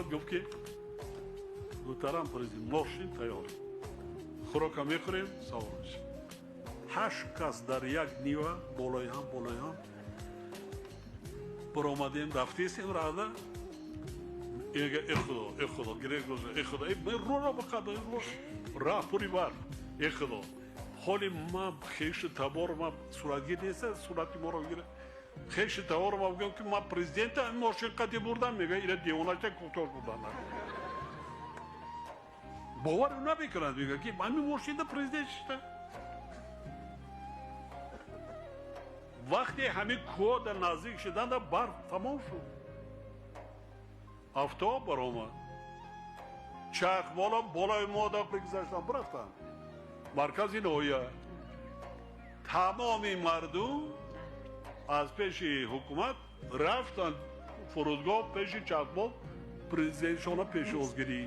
Омад, гуфт ки: «Муҳтарам президент, мошин тайёр, хӯрока мехӯрем, савор мешем». Ҳашт кас дар як Нива болои ҳам, болои ҳам баромадем, рафтесем. Рада эга: «Э худо, э худо!» Гирек: «Э худо, рӯро бақад, раҳ пури барф, э худо!» Ҳоли ма хешу табор ма суратгир неста, сурати моро бигира. Хешу табор ма бигӯям, ки ман президента мошин қади бурдам, мега: «Ира девонача кӯтоҳ бурдан». Бовар намекунад, мега ки ҳамин мошинда президент шишта. Вақте ҳамин кӯҳда наздик шуданда, барф тамом шуд, офтоб баромад, чархбола болои мода гузаштан, бирафтанд. Маркази ноҳия тамоми мардум аз пеши ҳукумат рафтанд фурудгоҳ, пеши чархбол президентшона пешвозгирӣ.